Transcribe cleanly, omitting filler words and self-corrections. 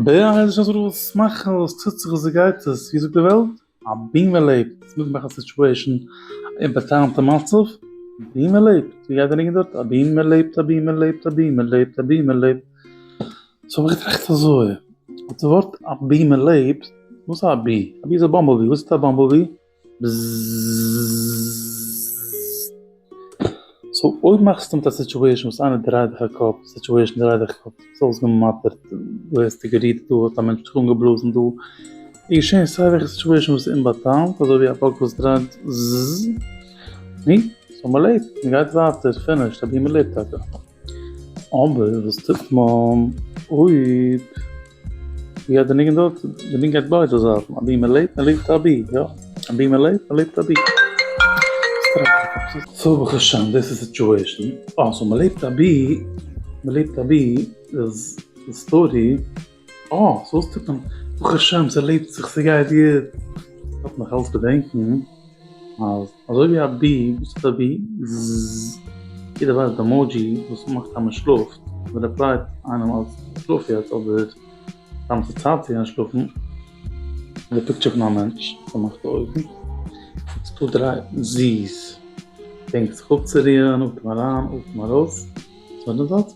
בעז ה וואס מאכן וואס טוט זיך וואס גייט עס ווי זאגט די וועלט אבי מען לעבט עס מוז מאכן א situation אומבאטעמטע מצב אבי מען לעבט ווי גייט די ניגון דארט אבי מען לעבט אבי מען לעבט אבי מען לעבט אבי מען לעבט so האב איך געטראכט אזוי אויף די ווארט אבי מען לעבט וואס איז אבי? אבי איז א bumblebee וואס טוט א bumblebee? בזזזז. so אויב מאכסטו מיט א situation וואס איינער דרייט דיך א קאפ, situation דרייט דיך א קאפ, ביסט אויסגעמאטערט, דו הערסט די גערודער דא האט א מענטש דיך אנגעבלאזן דא, איז געשען סיי וועלכע situation וואס איז אומבאטעמט, אזוי ווי א bug וואס דרייט זזז, נו, so מ'לעבט, מ'גייט ווייטער, finished, אבי מ'לעבט טאקע. אבער וואס טוט מען אויב ווי האט די ניגון דארט? די ניגון גייט ביידע זייטן, אבי מען לעבט, מען לעבט אבי, יא, אבי מען לעבט, מען לעבט אבי. so ברוך השם דאס איז situation, אה so מען לעבט אבי, מען לעבט אבי איז די story, אה so וואס טוט מען, ברוך השם ס'לעבט זיך ס'גייט גוט, דארף מען נאך אלץ געדענקן אז אזוי ווי א bee, וואס איז א bee? זזז. יעדער ווייסט די emoji וואס מאכט אז מען שלאפט, מען reply ט איינעם אז איך שלאף יעצט אדער סתם ס'איז צייט צו גיין שלאפן, די picture פון א מענטש פארמאכטע אויגן, ס'איז דא דריי זיס, דענק זיך אפצורוען, אטעם אריין, אטעם ארויס, ס'וועט.